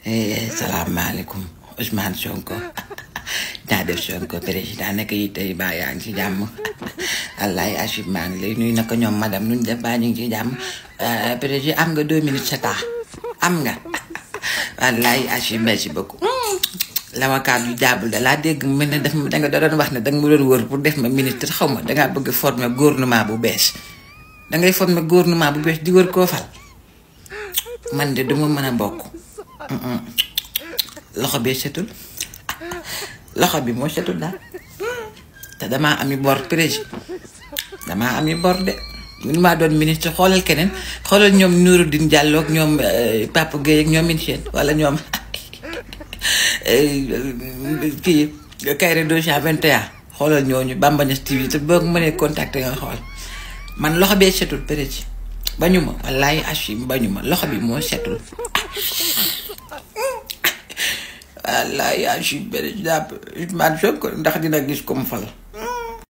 salaamaaleykum Ousmane Sonko daa def Sonko président naka yi tey baa yaa ngi ci jàmm wallaay Achib maa ngi lay nuyu naka ñoom madame nuñ def baa ñu ngi ci jàmm président am nga 2 minutes c'est am nga wallaay Achib merci beaucoup. l'avocat du diable da laa dégg mu mel ne daf danga doon wax ne danga ma doon wër pour def ma ministre xaw ma dangaa bëgg former gouvernement bu bees dangay former gouvernement bu bees di wër koo fal man de duma mën a bokk. loxo bee setul loxo bi moo setul daal te damaa ami bor président damaa ami bor de mun maa doon ministre xoolal keneen xoolal ñoom Nouroudine Diallo ak ñoom Papa Gueye ak ñoom Michel wala ñoom kii Kayre 221 xoolal ñooñu Bamba Niass TV te boo mënee contacter nga xool man loxo bee setul président bañu ma wallaay Achim bañu ma loxo bi moo setul. wallaay Achib président Ousmane Sonko ndax dina gis comme fal